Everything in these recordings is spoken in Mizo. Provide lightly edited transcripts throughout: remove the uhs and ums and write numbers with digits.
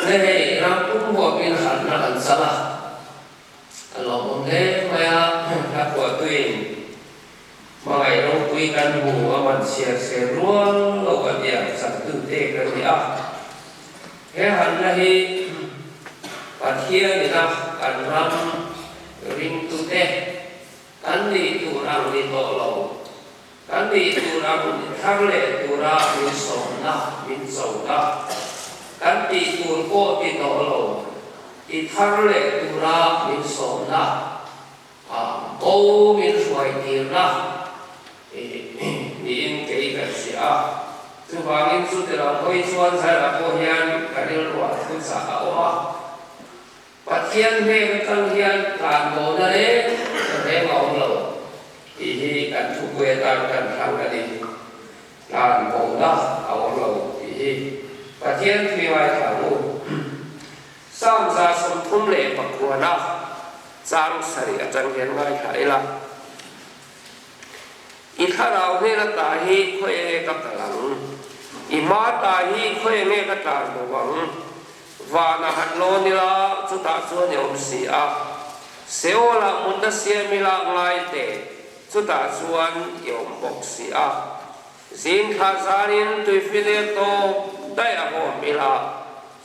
Nge hei ram pum huapin harhna kan chang a, a lawmawm hle mai a, hla phuahtuin hmangaih ropui kan hmu a man chhiar chhiar rual lo a tia changtute kan ni a. He harhna hi Pathian ina kan ram ringtute Kan nih tur ang ni tawh lo. Kan nih tur ang ni thar leh tura min sawmna, min chona. Kan tih tur pawh ti tawh lo. Ti thar leh tura min sawmna, bo min hruai tirna niin kei ka hria a. Chuvangin chuti lam hawi chuan Zaira pawh hian ka rilruah thu chah a awm a. Pathian hnen atang hian tlanbona reng reng a awm lo tih hi kan thupui atan kan thlang a ni. Tlanbona a awm lo tih hi Pathian thui ngaithla ang u. Psalm 39 a chang sarih atang hian ngaithla ila. I thlarau hnen ata hi khawi enge ka kal ang? I hma ta hi khawi enge ka tlan bo ang? Vanah han lawn ila, chutah chuan i awm si a. Seolah mutna siam ila ngai teh, chutah chuan i awm bawk si a. Zing thla zanin tuifinel tawp daih a hawm ila,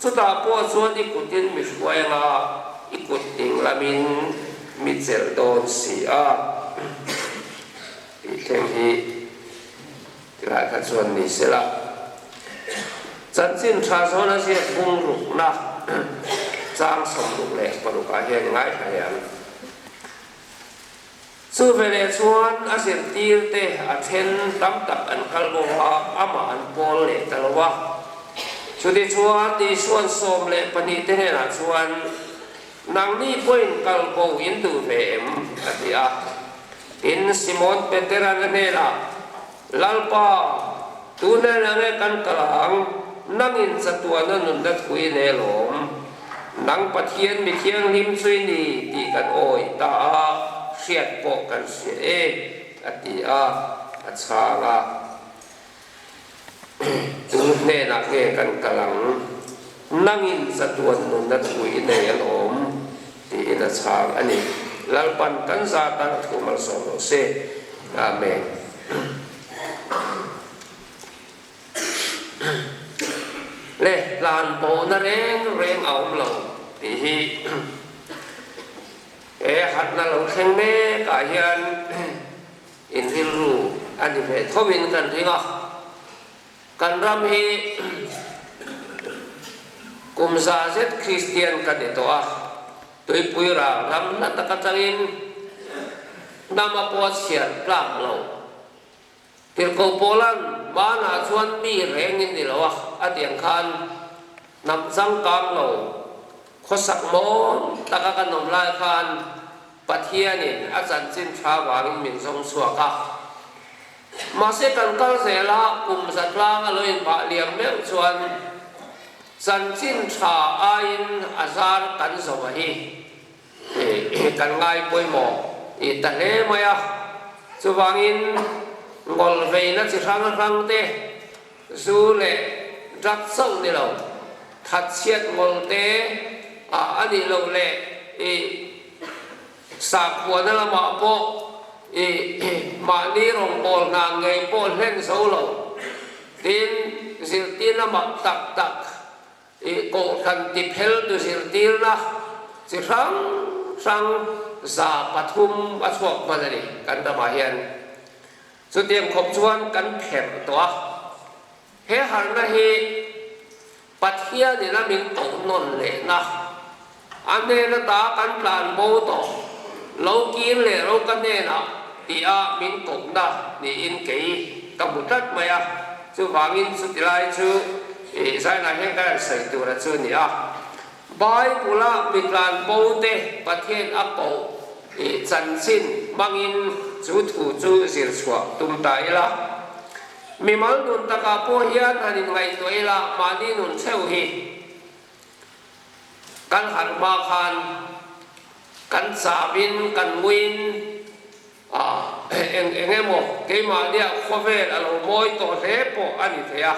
chutah pawh chuan i kutin mi hruai anga i kut ding lamin mi chelh dawn si a. Tih thleng hi tilai kha chuan ni sela. Chanchin tha zawn a ziak bung rukna chang 66 ah hian i ngaithla leh ang. Chu veleh chuan a zirtirte a then tam tak an kal bo a, amah an pawl leh ta lo a. Chutichuan Isua'n 12 te hnenah chuan, Nangni pawhin kal bo in duh ve em? a ti a. Tin, Simon Petera'n a hnenah, Lalpa, tunah nge kan kal ang? Nangin chatuana nunna thu i nei alawm. Nang Pathian mi thianghlim chu i ni tih kan awih ta a, hriat pawh kan hria e, a ti a, a chhang a. Tu hnenah nge kan kal ang? Nangin chatuan nunna thu i nei alawm, tiin a chhang a ni. Lalpan kan zatan a thu malsawm rawh se. Amen. Le tlan pawhna reng reng a awm lo tih hi he hatna lo thleng mek ah hian in rilru a ni ve tho in kan ring a, kan ram hi kum za zet Kristian kan ni tawh a, tuipui ral ram hla tak atangin hnam a pawh a chhiar tlak lo. Tirhkoh Paula'n hmanah chuan mi reng in ni lo a, a ti ang khan hnam changkang lo khawsak mawn taka kan awm lai khan Pathianin a chanchin tha vangin min zawng chhuak a. Mahse kan kal zel a, kum za tlang a lo inbah liam meuh chuan chanchin tha aiin a zar kan zo a hi. Kan ngai pawimawh i ta hle mai a, chuvangin ngawl veina chi hrang hrang te, zu leh drug chauh ni lo, thatchhiat ngawl te a nih loh leh i sakhuana lamah pawh i mahni rawngbâwl hna ngei pawh hlen zo lo, tin zirtirna mak tak tak I kohhran tiphel tu zirtirna chi hrang hrang 300 a chhuak hman a ni kan ramah hian. Chutiang khawp chuan kan pherh tawh a. He harhna hi Pathianin a min koh nawn lehna, a hnen ata kan tlan bo tawh, lo kir leh ro ka hnenah tia min kohna niin kei ka hmu tlat mai a. Chuvangin chutilai chu i zainah hian ka rawn sawi tura chu a ni a. Bible-a mi tlan bo te Pathian a koh i chanchin hmangin chu thu chu zir chhuah tum ta ila. Mimal nun takah pawh hian han inngaihtuah ila mahni nun theuh hi kan harh hma khan kan chauhin kan nguiin A, eng eng emaw, keimahniah khawvel a lo mawi tawh hle pawh a ni thei a.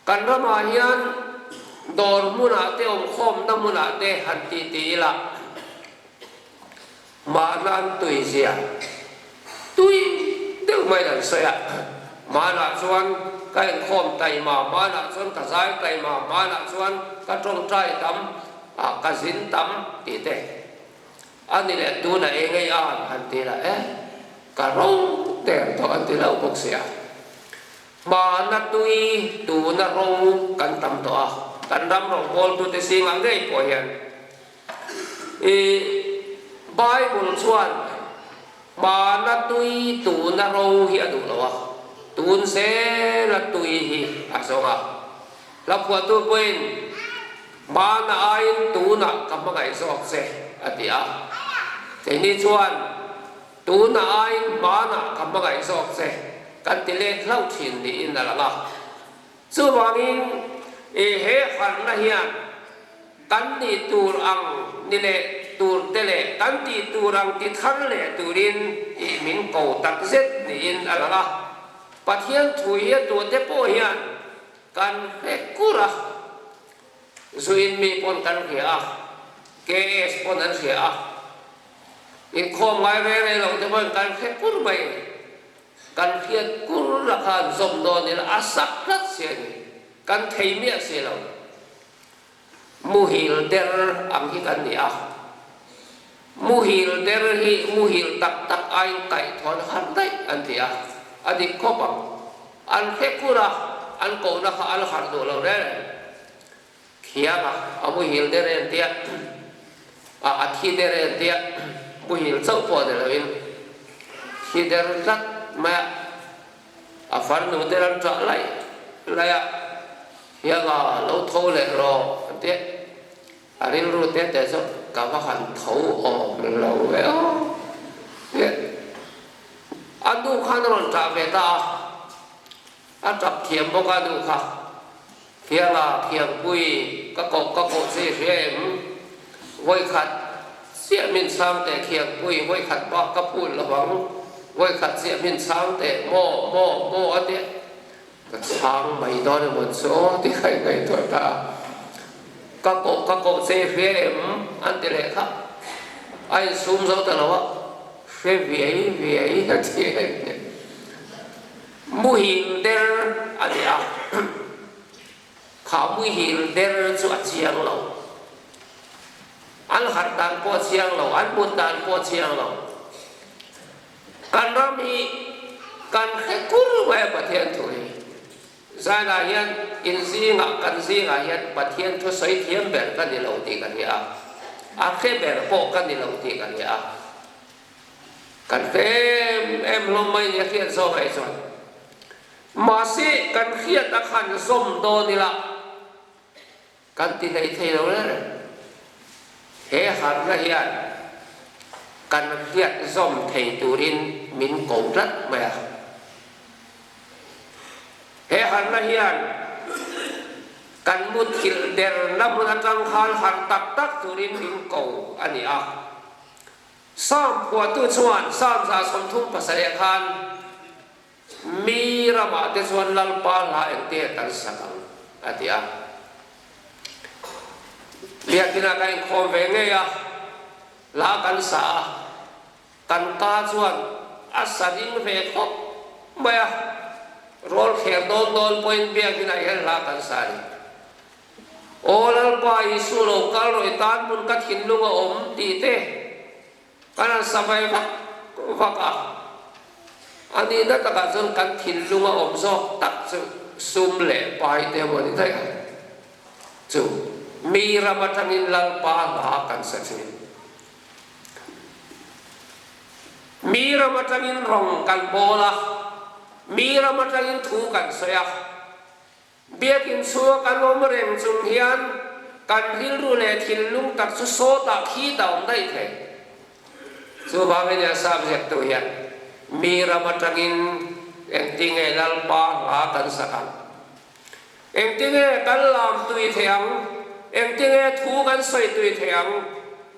Kan ramah hian Dawr hmunah te awmkhawmna hmunah te han ti ti ila mahna an tui zia tui deuh maiin an sawi a. Hmanah chuan ka inkhawm taima, hmanah chuan ka zai taima, hmanah chuan ka tawngtai tam, ka zin tam tih te a ni leh tunah eng ei an han ti la e, ka ro der tawh an ti lo bawk sia. Hmana tui tuna ro kan tam tawh a, kan ram rawngbawltute zingah ngei pawh hian i Bible chuan hmana tui tuna ro hi a duh lo a, tun zela tui hi a zawng a. Hla phuahtu pawhin hmana aiin tunah ka hmangaih zawk che a ti a, keini chuan Tuna aiin hmanah ka hmangaih zawk che kan ti let hlauh thin niin a lang a. Chuvangin i he harhna hian kan nih tur ang ni leh tur te leh kan tih tur ang ti thar leh turin i min ko tak zet niin a lang a. Pathian thu hi a tute pawh hian kan hre kur a. Zuin mi pawn kan hria a, KS pawn an hria a. Inkhawm ngai reng reng loh te pawhin kan hre kur mai. Kan hriat kur la khan zawm dawn ila a sak tlat si a ni. Kan thei miah si lo. Muhil der ang hi kan ni a. Muhil der hi muhil tak tak aiin kaihthawh an har daih an ti a. A dik khawp ang. An hre kur a, an kohna kha an harh duh lo reng reng. Thiam a, a muhil der em tia, a a thi der em tia, muhil chauh pawh ni loin thi der tlat mai a, a farnu der an ṭah laih laih a, Thiam a, lo tho leh rawh an tia, a rilru te te chu ka va han tho awm lo ve aw tia, a nu khan a rawn ṭah ve ta a. A tap thiam bawk a nu kha. Thianga Khiangpui ka koh ka koh che hria em? Vawikhat chiah min chhang teh Khiangpui, vawikhat bak ka phut lo ang, vawikhat chiah min chhang teh maw maw maw a tia. Ka chhang mai dawn emaw chu aw ti kha i ngaihtuah ta a. Ka koh ka koh che hria em? An ti leh kha. A insum zo ta lo a, hre viai viai a ti a ni. Muhil der a ni a, kha muhil der chu a chiang lo. An harh dan pawh a chiang lo, an mut dan pawh a chiang lo. Kan ram hi kan hre kur mai a Pathian thu hi. Zainah hian in zingah, kan zingah hian Pathian thu sawi thiam ber ka ni lo tih ka hria a, a hre ber pawh ka ni lo tih ka hria a. Kan hre em em hlawm mai nia hriat zawk ai chuan. Mahse kan hriat a khan zawm dawn ila kan ti hlei thei lo reng reng. He harhna hian kan hriat zawm thei turin min ko tlat mai a. He harhna hian kan muthilh derna hmun atang khan harh tak tak turin min ko a ni a. Psalm phuahtu chuan Psalm 37 khan, Mi ramah te chuan Lalpa hla engte kan sak ang, a ti a. Biakinah kan inkhawm ve ngei a, hla kan sa a, kan ka chuan a sa ding ve khawp mai a, rawl kher dawn dawn pawhin biakinah hian hla kan sa a ni. Aw Lalpa Isu lo kal rawh i tan hmun ka thinlung a awm tih te kan han sa ve vak vak a, a nihna takah chuan kan thinlung a awm zawk tak chu sum leh pai te emaw ni daih ang chu mi ram atangin Lalpa hla kan sa thin. Mi ram atangin rawng kan bawl a, mi ram atangin thu kan sawi a, Biakinn chhunga kan awm reng chung hian kan rilru leh thinlung tak chu sawtah khi ta awm daih thei. Chuvangin a subject-tu hian mi ram atangin engtinge Lalpa hla kan sak ang? Engtinge kan lam tui thei ang? Engtinge thu kan sawi tui thei ang?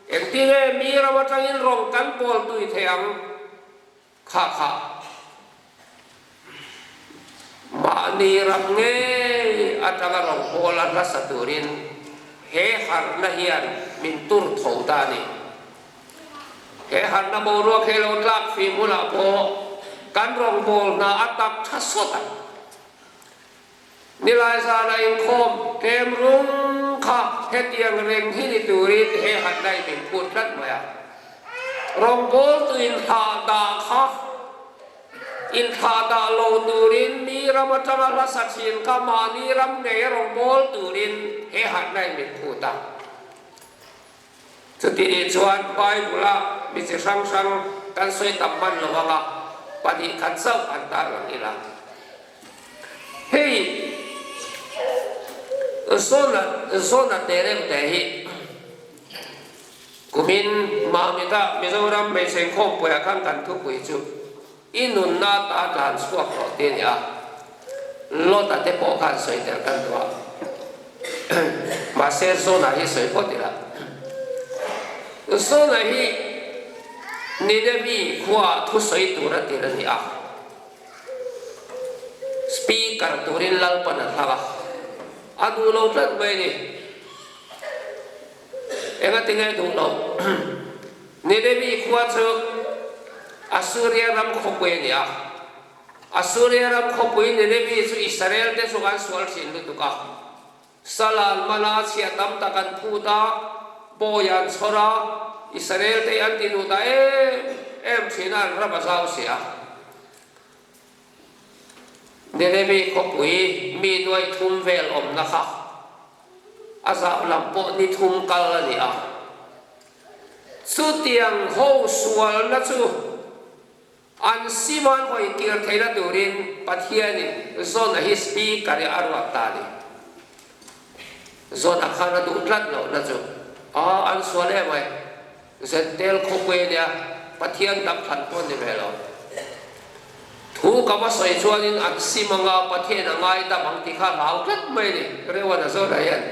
Engtinge mi ram atangin rawng kan pawl tui thei ang? Kha kha mahni ram ngei a. atanga rawngbawla hlasa turin he harhna hian min tur tho ta a ni. He harhna boruak hi lo tlak fim hunah pawh kan rawngbâwl hna a tak tha sawt ang. Nilai zana inkhawm tlem rung kha hetiang reng hi ni turin he harhna in min phut tlat mai a. Rawngbâwltu inthlah dah kha inthlah dah lo turin mi ram atanga hlasa thin kha mahni ram ngei a rawngbâwl turin he harhna in min phut a. Chuti nih chuan Bible-a mi chi hrang hrang kan sawi tam hman lo anga 2 khat chauh an tarlang ila. Hei Zona Zona te reuh te hi kumin Mamita Mizoram hmeichhe inkhawmpuiah khan kan thupui chu I nunna ta tlan chhuak rawh ti a ni a, Lota te pawh khan sawi tel kan duh a, mahse Zona hi sawi phawt ila. Zona hi Ninevi khuaah thusawi tur a tir a ni a, Speaker turin Lalpan a thlang a, a duh lo tlat mai a ni. Engatinge duh lo? Ninevi khua chu Assuria ram khawpui a ni a. Assuria ram khawpui Ninevi chu Israel te chu an sual thin lutuk a. Salan mana chhiah tam tak an phut a, bawi an chhawr a, Israel te hi an ti duh ta em em thin a, an ram a zau si a. Ninevi khawpui mi nuaih thum vel awmna kha a zau lam pawh ni thum kal a ni a. Chutiang ho sualna chu an siman hawi kir theihna turin Pathianin Zona hi speaker-i a ruat ta a ni. Zona khan a duh tlat lohna chu a an sual em ai. Zentel khawpui a nia, Pathian dang thlan pawh ni ve lo. Thu ka va sawi chuanin an sim anga Pathian a ngaidam ang tih kha hlau tlat mai a ni, Reuan a zawt ah hian.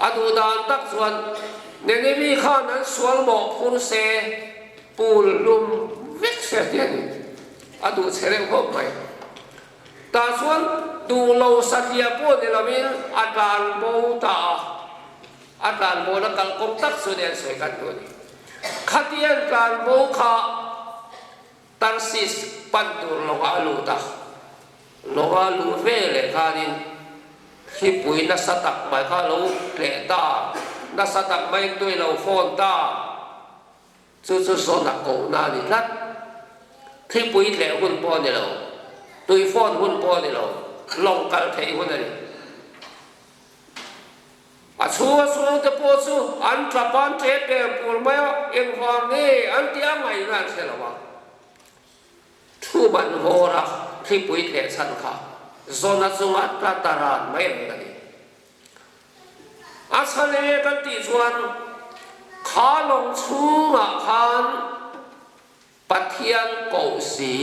A duh dan tak chuan Nenemi khan an sual mawh phur se, pul hlum vek se a ti a ni. A duh che reuh khawp mai. Tah chuan duh lo satliah pawh ni lovin a tlan bo ta a. A tlan bo na kalkawng tak chu nen sawi kan duh a ni. Khatiang tlan bo kha Tarsis pan tur lawngah a lut a, lawnga luh ve leh khanin thlipui nasa tak mai kha a lo tleh ta, nasa tak maiin tui lo fawn ta, chu chu zawn a kohna a ni tlat. Thlipui tleh hun pawh a ni lo, tui fawn hun pawh a ni lo, lawng kal theih hun a ni. A chhunga chhungte pawh chu an tap an ṭe per pur mai a, engvang nge an tih a ngaihna an hre lo a. Thu man vawr a thlipui tleh chhan kha Zona chunga tla ta ran mai reng a ni. A chhan enge kan tih chuan kha lawng chhungah khan Pathian koh si,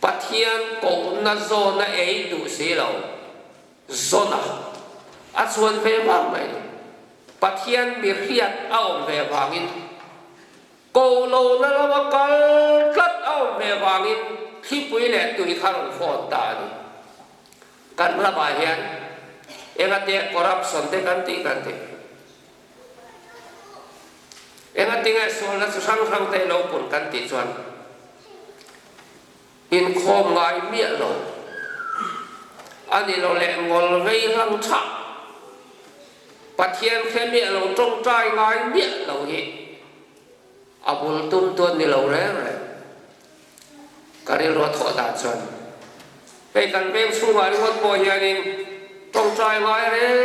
Pathian kohna zawna ei duh si lo, zawna a chuan ve vang mai ni. Pathian mi hriat a awm ve vangin, koh lohna lama kal tlat a awm ve vangin thlipui leh tui kha rawn fawn ta a ni. Kan ramah hian engate corruption te kan tih kan tih. Engatinge sualna chi hrang hrang te lo pun kan tih chuan inkhawm ngai miah lo a ni lo leh ngawl vei hlang thah Pathian hre miah lo tawngtai ngai miah lo hi a bul tum tuan ni lo reng reng. Ka rilru a thawh dan chuan hei kan veng chhungah ringawt pawh hianin tawngtai ngai reng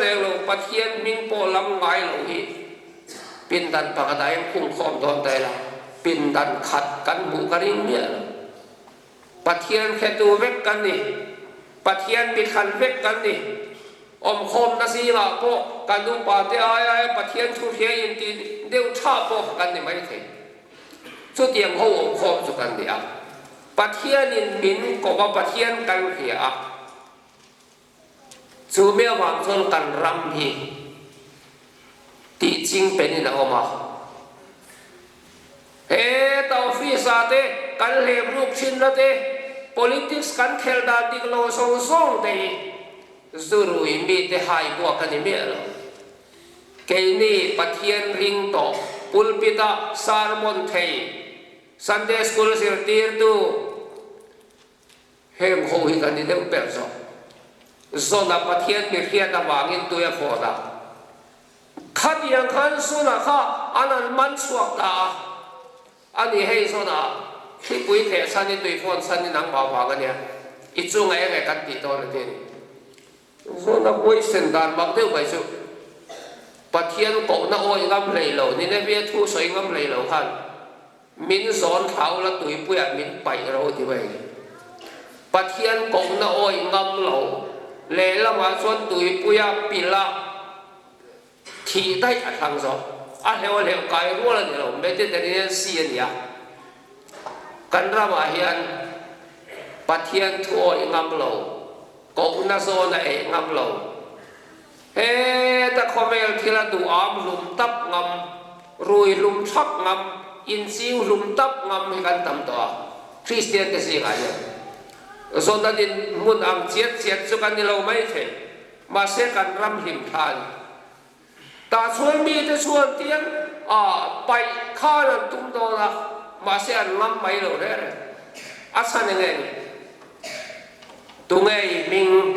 reng lo, Pathian hming pawh lam ngai lo hi pindan pakhat ah hian khung khawm dawn ta ila, pindan khat kan hmuh ka ring miah lo. Pathian hretu vek kan ni, Pathian mithlan vek kan ni. Awmkhawmna zingah pawh kan upa te ai aia Pathian thu hria inti deuh tha pawh kan ni maithei. Chutiang ho awmkhawm chu kan ni a. Pathianin min kawp a, Pathian kan hria a. Chu mi avang chuan kan ram hi tih ching penin a awm a. Heta office ah te kan hlep ruk thinna te. Politics kan khelh dan dik lo zawng zawng te hi zu rui mite hai buak a ni miah lo. Keini Pathian ring tawh pulpit-a sermon thei, Sunday School zirtirtu, Heng ho hi kan ni deuh ber zawk. Zona Pathian mi hriat avangin tui a fawn a. Khatiang khan Zona kha an an man chhuak ta a. A ni hei Zona, thlipui theh chhan i tui fawn chhan i nangmah vang a nia. I chunga eng nge kan tih dawn a ti a ni. Zona huaisen dan mak deuh mai chu Pathian kohna awi ngam hlei lo, Nineveh thu sawi ngam hlei lo khan Min zawn thlau la tuipuiah min paih ro ti mai. Pathian kohna awih ngam lo lehlamah chuan tuipuia pila thih daih a thlang zawk. A hleuh a hleuh kai rual a ni lo, Mediterranean Sea a ni a. Kan ramah hian Pathian thu awih ngam lo, kohna zawn a eih ngam lo. Heta khawvel thil a duham hlum tap ngam, rui hlum thak ngam, inchiu hlum tap ngam hi kan tam tawh a, Kristian te zingah hian. Zawhna din hmun ang chiat chiat chu kan ni lo mai thei, mahse kan ram hlim thla a ni. Tah chuan mite chuan tiang a paih khan an tum dawn a, mahse an ngam mai lo reng reng. A chhan eng nge ni? Tunge i hming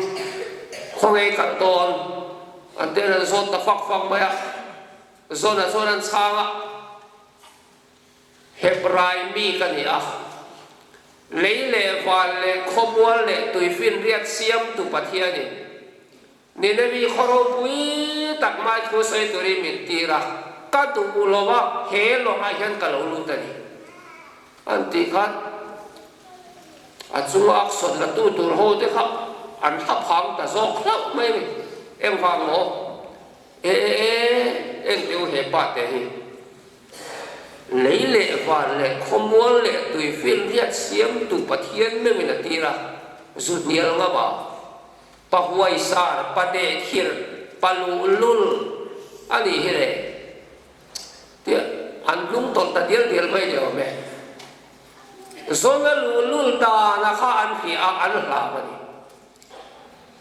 khawnge i kalh dawn? An ten an zawt ta fak fak mai a, Zona chuan an chhang a, Hebrai mi ka ni a, lei leh van leh khawmual leh tuifinriat siamtu Pathianin Nineveh khaw ropui tak mai thu sawi turin min tir a, ka duh lo a, he lawngah hian ka lo lut a ni. An tih khan a chunga ak sawn la tu tur ho te kha an thla phang ta zawk hlauh mai a ni. Engvang maw? E e e, engteu he pa te hi lei leh van leh khawmual leh tuifinriat siamtu Pathian meuhin a tir a, zu hnial ngam a. Pa huaisar, pa dehkhir, pa luhlul a nih hi le. Tia an hnung tawlh ta dial dial mai ni awm e. Zawna luhlul dana kha an hria a, an hlau a ni.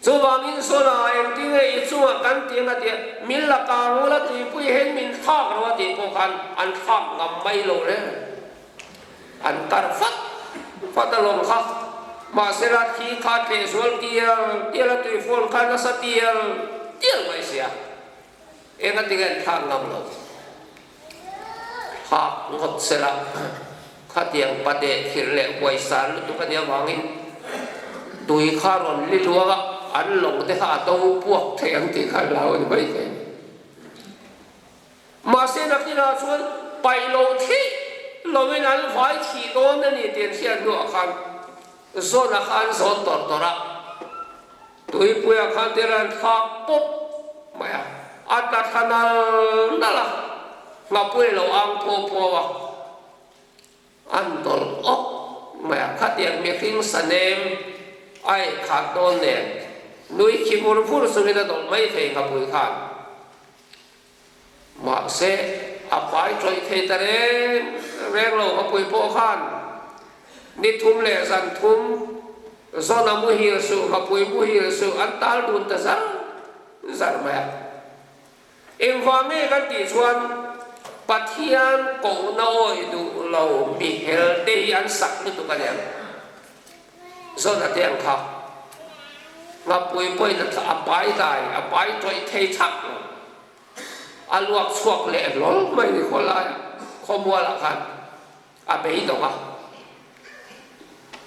Chuvangin Zawna engtinge i chungah kan ti ang a tia, min la kang ula tuipui hian min thlak lo a tih pawh khan an thlak ngam mai lo reng. An kar fat fat alawm kha. Mahsela thi kha tleh zual tial tial a tui fawn kha nasa tial tial mai sia. Eng a tinge an thlak ngam lo. Thlak ngawt sela khatiang pa deh thir leh huaisar lutuk a nih avangin tui kha rawn li luang a, an lawng te kha a to puak thei ang tih kha an hlau a ni maithei. Mahse nakinah chuan paih lo theih loin an vai thih dawn a ni tih an hriat hnuah khan zawn-a kha an zawn tawrh tawrh a, tuipuiah khan tir an thlak pawp mai a, a tla thla nal nal a, nghapui a lo ang phuau phuau a, an tawlh awk mai a, khatiang mihring sanem a ei khat dawn nen nui khi vur vur chungin a dawlh mai thei nghapui khan. Mahse, a pai tawih thei ta reng reng lo ka pui pawh khan ni thum leh zan thum zawn a muhil suh, ka pui muhil suh an tal dun ta zar zar mai a. Engvang nge kan tih chuan Pathian kohna awih duh lo mihel te hi an sak lutuk a niang. Zawn a te ang kha. Ngapui pawhin a pai dai, a pai tawih thei chak lo. A luak chhuak leh hlawl mai ni khaw laiah, khawmualah khan a beidawng a.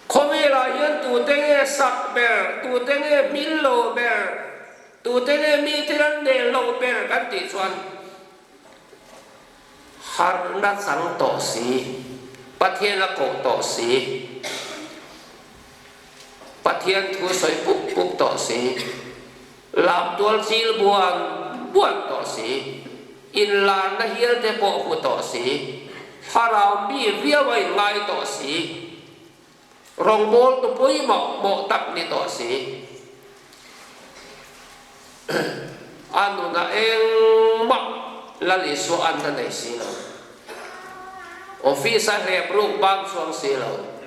Khawvelah hian tute nge sak ber, tute nge hmil lo ber, tute nge mite an nel lo ber kan tih chuan Harhna chang tawh si, Pathian a koh tawh si, Pathian thu sawi pup pup tawh si, lamtual chil buan buan tawh si, inlarna hial te pawh hmu tawh si, thlarau mi viau a inngai tawh si, rawngbawltu pawimawh mawh tak ni tawh si. A nunah engmah Lal Isua an la nei si lo. Office a hlep ruk bang chuang si lo.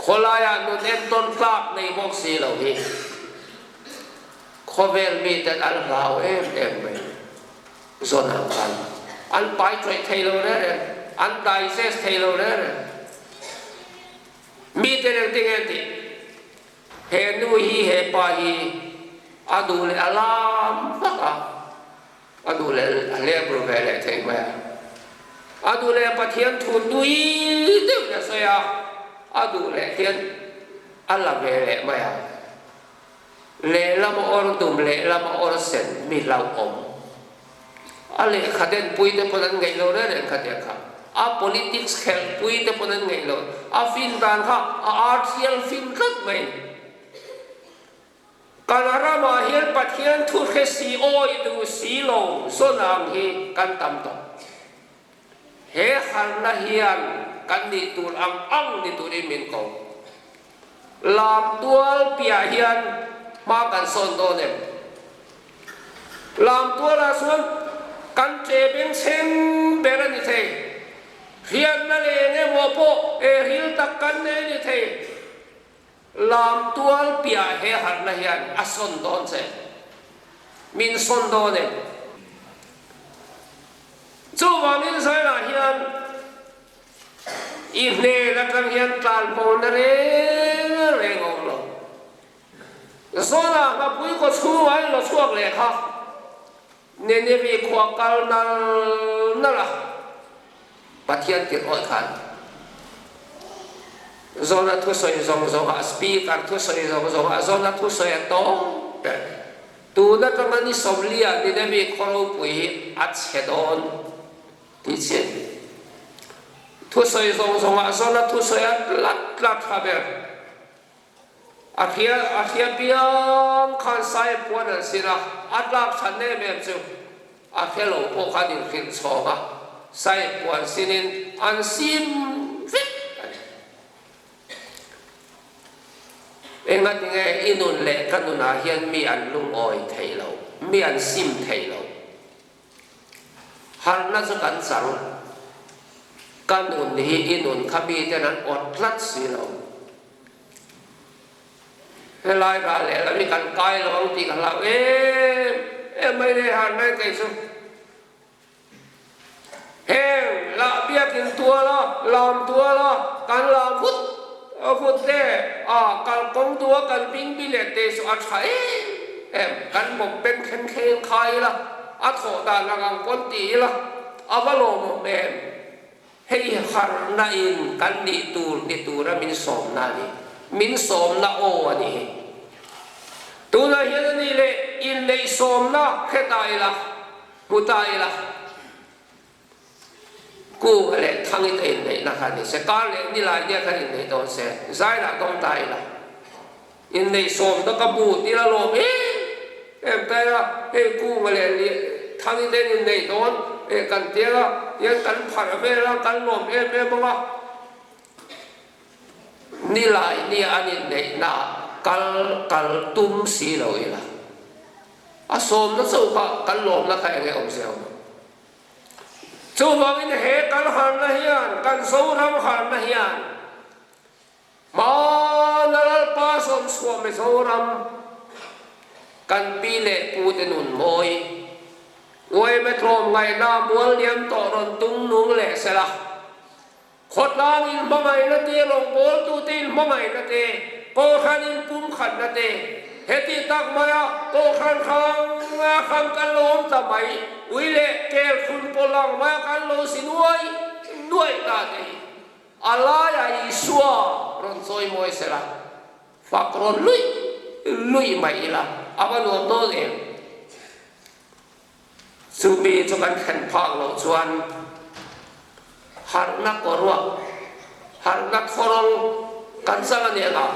Khawlaiah nun entawn tlak nei bawk si lo hi khawvel miten an hlau em em mai. Zawn ang khan an pai ṭawih thei lo reng reng, an digest thei lo reng reng. Mite reng tinge an tih? He nu hi he pa hi a duh leh a lam vak a, a duh leh a hlep ru ve leh thei mai a. A duh leh Pathian thu tui deuhin a sawi a, a duh leh hian a la ve leh mai a. Lehlam a awr dum, lehlam a awr sen, mi hlauhawm. A lehkha denpui te pawn an ngeih lo reng reng kha tia kha. A politics khelhpui te pawn an ngeih lo. A fin dan kha a artial fin tlat mai. Kan ramah hian Pathian thu hre si awi duh si lo zawn ang hi kan tam tawh. He harna hian kan nih tur ang ang ni turin min ko. Lam tual piah hian hma kan sawn dawn em? Lam tualah chuan kan che bengchheng ber a ni thei. Hriatna leh eng emaw pawh e ril tak kan nei a ni thei. Lam tual piah he harhna hian a sawn dawn che. Min sawn dawn em? Chuvangin Zailah hian I hnen atang hian tlanpawhna reng reng a awm lo. Zawnah ngapui kaw chhungah in lo chhuak leh kha Nineveh khua kal nal nal a, Pathian tirh awih khan Zawna thusawi zawng zawngah speaker thusawi zawng zawngah Zawna thusawi a tawng ber. Tun atanga ni sawmliah Nineveh khaw ropui hi a chhe dawn. Ti chiah hi. Thusawi zawng zawngah zawn a thusawi a tlat tlat tha ber. A hria a hria piang khan sai puan an sin a, a tlak chhan em em chu a hre lo pawh khan inhrilh chhawng a, sai puan sinin an sim vek a ni. Engatinge i nun leh ka nunah hian mi an lungawi thei lo, mi an sim thei lo. Harhna chu kan chang. Ka nun hi i nun kha miten an awt tlat si lo. Helai rah lehlam hi kan kai lo ang tih ka hlau em em mai nei harhna hi kei chu. Heng lah biakin tual a, lam tual a, kan lam vut vut te a, kalkawng dua kan bing bilet te chu a tha em em. Kan bawk beng thleng thleng khai ila, a thawh dan ang ang pawn ti ila, a va lawmawm em? Hei harhna in kan nih tur ni tura min sawmna a ni. Min sawmna aw a ni hi. Tunah hian a nih leh inneih sawmna hre ta ila, hmu ta ila, Kunga leh Thangin a inneihna kha ni se, kar leh Nilai nia khan inneih dawn se, Zairah dawng ta ila, inneih sawmna ka hmu ila lawm em em ta ila, hei Kunga leh Thangin te an inneih dawn eh kan tia a, tihian kan pharh vel a, kan lawm em em ang a. Nilai nia an inneihna kal kal tum si lo ila, a sawmna chauh kha kan lawmna kha enge awm zia awm ang. Chuvangin he kan harna hian, kan Zoram harna hian hmana Lalpa sawmchhuah Mizoram kan pi leh pu te nun mawi, uaime tlawmngaihna mual liam tawh rawn tung nung leh sela, Khawtlang in hmangaihna te, rawngbawltute in hmangaihna te, Kohhran in pumkhatna te, heti tak maia Kohhran hrang hrang kan lo awm ta mai, ui leh kel thlun pawlh ang maia kan lo si nuai nuai ta te hi a laiah Isua rawn chawi mawi sela, fak rawn luih luih mai ila a va nuam dawn em? Chumi chu kan thlen phak loh chuan harhna kawruah, harhna thawrawng kan chang a ni ang a.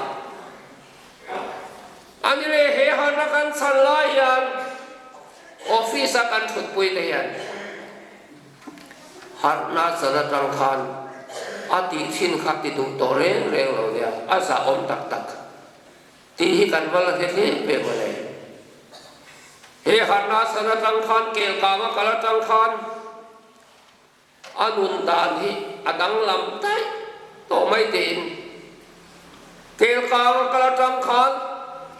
A ni leh he harhna kan chan lai hian office a kan thutpui te hian harhna chan atang khan a tih thin kha ti duh tawh reng reng lo nia, a zahawm tak tak. Tih hi kan va la hre hle ve mawle. He harhna san atang khan kelkang a kal atang khan a nun dan hi a danglam daih tawh mai tiin Kelkang a kal atang khan,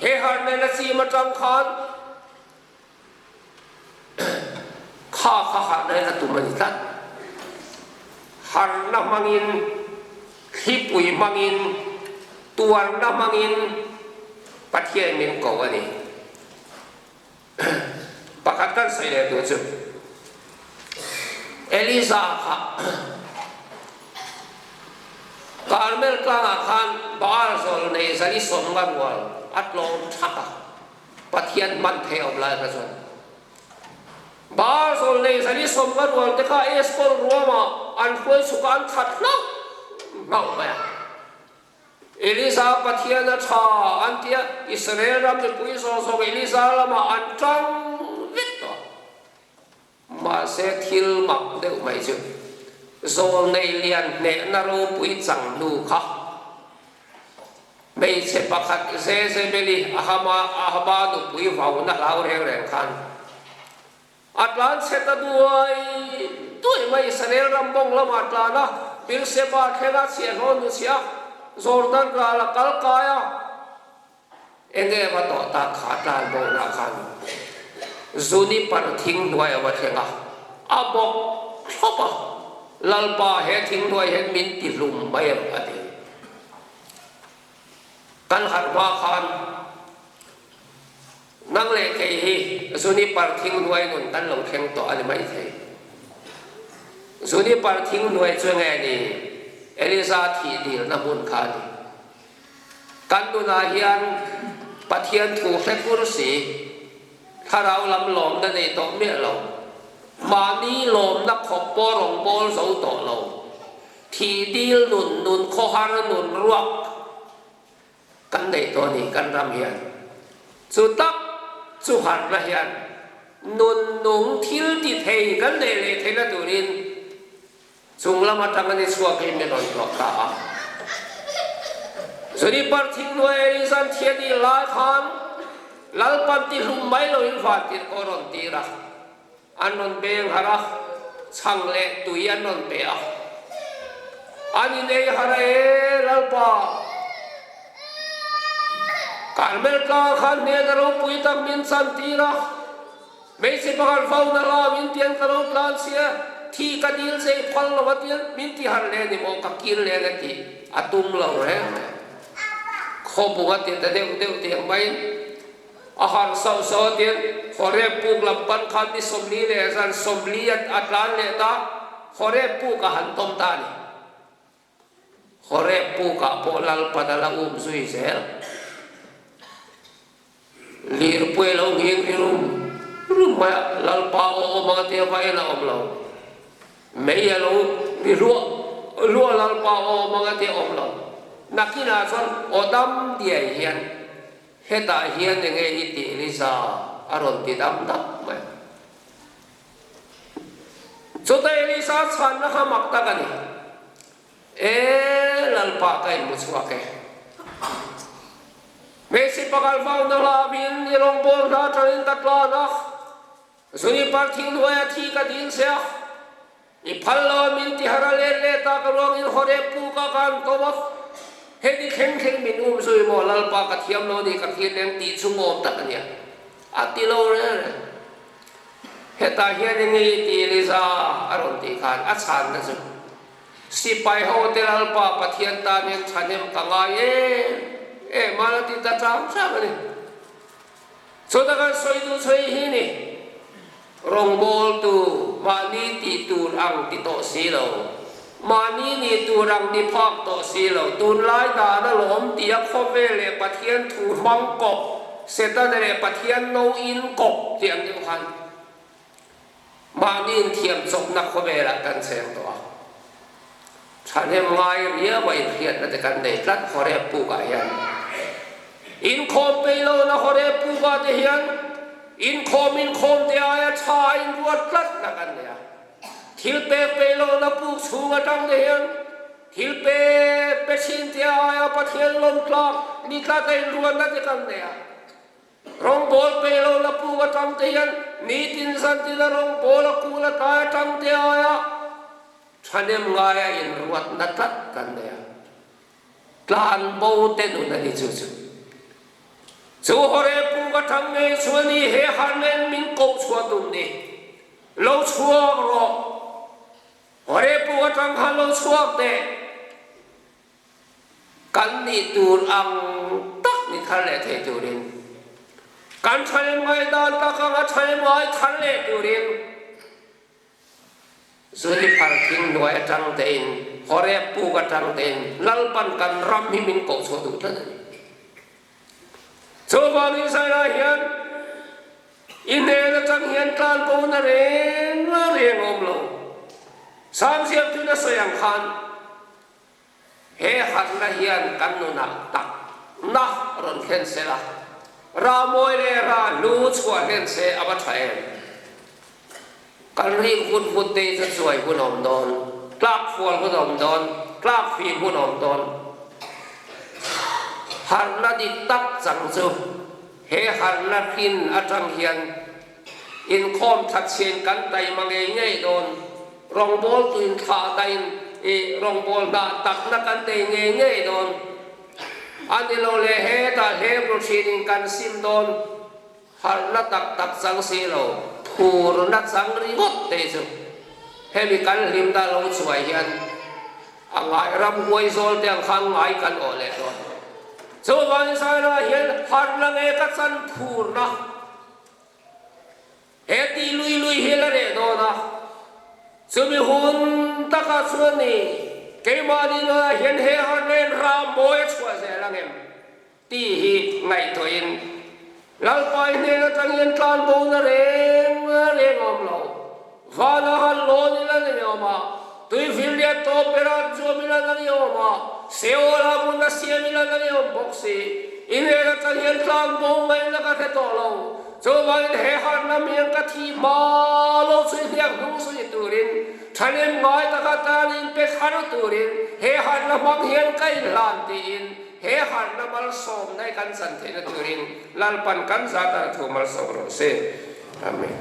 he harhna in a chim atang khan kha kha harhna in a tum a ni tlat. Harhna hmangin, thlipui hmangin, tuarna hmangin Pathian min ko a ni. Pakhat kan sawi leh duh chu Eliza kha Karmel tlangah khan Baal zawl nei zali sawmnga rual a tlawm thak a, Pathian hman thei a awm lai kha chuan Baal zawl nei zali sawmnga rual te kha Eskol ruamah an hruai chhuk a, an that hlauh hlauh mai a. Elisa Pathian a tha an ti a, Israel ram mipui zawng zawng Elisa lamah an tang vek tawh. Mahse thil mak deuh mai chu zawlnei lian hnehna ropui chang hnu kha hmeichhe pakhat Jezebeli Ahama Ahaba nupui vauna hlau reng reng khan A tlan chhe ta duai duai mai, Israel ram bawng lamah a tlan a, Beersheba thlenga chhiahhlawh nu chhia Jordan ral a kal kai a, enge va tawh tak kha a tlan bawkna khan Juniper thing hnuai a va thleng a, a bawk thlawp a, Lalpa he thing hnuai hian min ti hlum mai em a ti. Kan harh hma khan. Nang leh kei hi Juniper thing hnuai nun kan lo thleng tawh a ni maithei. Juniper thing hnuai chu nge ni Eliza thih dilna hmun kha a ni. Kan nunah hian Pathian thu hre kur si, thlarau lam lawmna nei tawh miah lo, mahni lawmna khawp pawh rawngbâwl zo tawh lo, thih dil nun, nun khawhar nun ruak, Kan neih tawh a ni kan ram hian. Chu tak chu harhna hian nun nung thil ti thei kan neih leh theihna turin chung lam atanga ni chhuak hi min rawn tlawh ta a. Juniper thing hnuai Elizan thi a nih lai khan Lalpan ti hlum mai loin vantirh pawh a rawn tir a. An rawn beng harh a, chhang leh tui an rawn pe a. An inei harh a, E Lalpa, Karmel tlang khan hnen a ropui tak min chan tir a, hmeichhe pakhat vauna la min tian ka lo tlan sia, thi ka dil che i phal lo a tian min ti harh leh ni maw, ka kir leh na tih a tum lo reng reng. Khawbung a ti ta deuh deuh tiang maiin. A harh sauh sauh a tin, Horeb puk lam pan khan ni 40 leh zan 40 a tlan leh ta, Horeb puk a han tawm ta a ni. Horeb pukah pawh Lalpan a la um zui zel. Lirpui a lo nghing ri rum rum mai a, Lalpa aw awm ang a tia va en a awm lo. Mei a lo ri hluah hluah Lalpa aw awm ang a tia awm lo. Nakinah chuan aw dam diai hian Hetah hian enge i tih Liza? a rawn ti dam dap mai. Chutah Elisa chhanna kha mak tak a ni. E, Lalpa ka inhmu chhuak e. Hmeichhe pakhat vauna hlauhin i rawngbâwl hna aṭangin ka tlan a, Juniper thing hnuaia thi ka dil che a, I phal lo a min ti har a let let a ka ruangin Horeb puk a ka an tawm a, heti thleng thleng min um zui maw Lalpa ka thiam lo ni ka thlir leng tih chu ngawm tak a nia a ti lo reng reng. Hetah hian enge i ti Eliza a rawn tih khan a chhanna chu sipai ho te Lalpa Pathian tan hian thahnem ka ngai em em a la ti ta chang chang a ni. Chutah kan sawi duh chu hei hi ni. Rawngbawltu mahni tih tur ang ti tawh si lo, mahni nih tur ang ni phak tawh si lo, tunlai dan a lawm tih a khawvel leh Pathian thu hmang kawp, Setana leh Pathian no in kawp tih ang deuh khan mahni inthiam chawpna khawvelah kan cheng tawh a. Thahnem ngai riau a inhriatna te kan nei tlat Horeb pukah hian. Inkhawm peih lohna Horeb pukah te hian inkhawm inkhawm te aia tha a inruat tlatna kan nei a. Thil pek peih lohna puk chhung atang te hian thil pek pe thin te aia Pathian lawmtlak ni tlat a inruatna te kan nei a. Rawngbawl peih lo la puk atang te hian nitin zantin a rawngbawl a kul a tlai atang te aia thahnem ngaia inruatna tlat kan nei a. Tlan bo te nun a ni chu chu. Chu Horeb puk atang ngei chuan i he harnen min koh chhuah tum ni. Lo chhuak rawh. Horeb puk atang khan lo chhuak teh. Kan nih tur ang tak ni thar leh thei turin, kan thaim ngaihdan tak anga thaim ngai thar leh turin Zuniphar thing hnuai atang tein, Horeb puk atang tein Lalpan kan ram hi min koh chhuah duh tlat a ni. Chuvangin Sailai hian i hnen atang hian tlanbo na reng reng awm lo. Samsiamtun a sawi ang khan He harhna hian kan nunah takna rawn thlen se la, ra mawi leh ra hlu chhuah hlen se a va tha em? Kan rik vut vut te hi chu chuai hun a awm dawn, tlak fual hun a awm dawn, tlak fim hun a awm dawn. Harhna dik tak chang chu he harhna hrin atang hian Inkhawm thatchhiain kan taima ngei ngei dawn. Rawngbawltu inthlah dahin i rawngbawlna takna kan nei ngei ngei dawn. A ni lo leh hetah hlep ru thinin kan sim dawn. Harhna tak tak chang si lo, phurna chang ringawt te chu hemi kan hlimna lo chuai hian a ngai ramhuai zawl te ang khan ngai kan awh leh dawn. Chuvangin Sailova hian harhna nge ka chan phurna? He tih lui lui hi la reh dawn a, chumi hun takah chuan ni keimahni nunah hian he harnen ram mawi a chhuah zel ang em tih hi ngaihtuahin Lalpai hnen atang hian tlanbona reng reng a awm lo. Vana han lawn ila ni awm a, tuifinriat tawp berah zuam ila na ni awm a, Seol-ah hmun a siam ila na ni awm bawk si. I hnen atang hian tlang bo ngaihna ka hre tawh lo. Chuvangin he harhna miang ka thih hma lo chu i hniak hnung zui turin, thahnem ngai taka tan inpe thar turin he harhna hmang hian ka inhlan tiin he harhna malsawmna i kan chan theihna turin Lalpan kan zat a thu malsawm rawh se. Amen.